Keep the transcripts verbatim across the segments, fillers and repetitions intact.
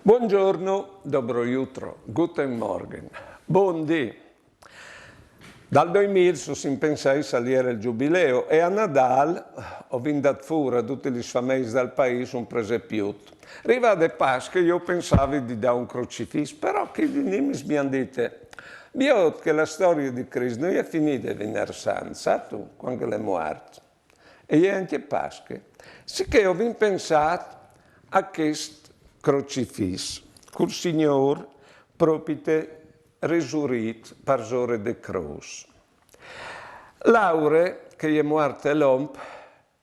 Buongiorno, dobro jutro, guten Morgen, bundì. Dal doimil so si impensai a celebrar il giubileo e a Nadâl o vin dât fûr a dutis lis fameis dal paîs un presepiut. Rivade Pasche jo o pensavi di dâ un crocifis, però chei di Nimes mi àn dite: «Viôt che la storie di Crist no je finide vinarsant, sâstu, cuant che al è muart. E je ancje Pasche.» Sichè o vin pensât a chest crocifis, cul Signôr propite resurît parsore de crôs. Laure, che e je muarte l'om,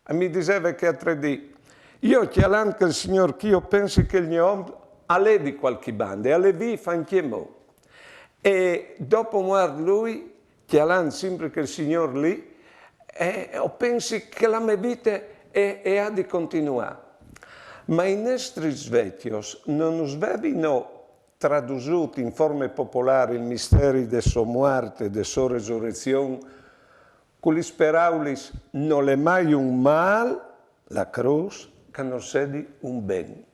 mi diseve chê altre dì: «Jo, cjalant chel Signôr chi, o pensi che il gno om al è di cualchi bande, al è vîf ancjemò.» E dopo muart lui, cjalant simpri chel Signôr li, e o pensi che la mê vite e, e à di continuâ. Ma i nestris vecjos no nus vevino tradusût in forme popolâr il misteri de sô muart e de sô resurezion cu lis peraulis: «Nol è mai un mâl, la crôs, che nol sedi un ben.»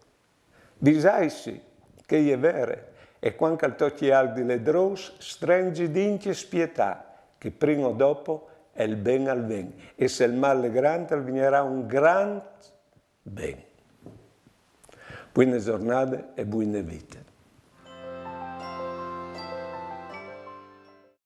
Visaitsi, che e je vere, e cuant che al tocje alc di ledrôs, strenzit dincj e spietâ, che prin o dopo il ben al ven, e se il mâl al è grant, al vignarà un grant ben. Buine zornade e buine vite.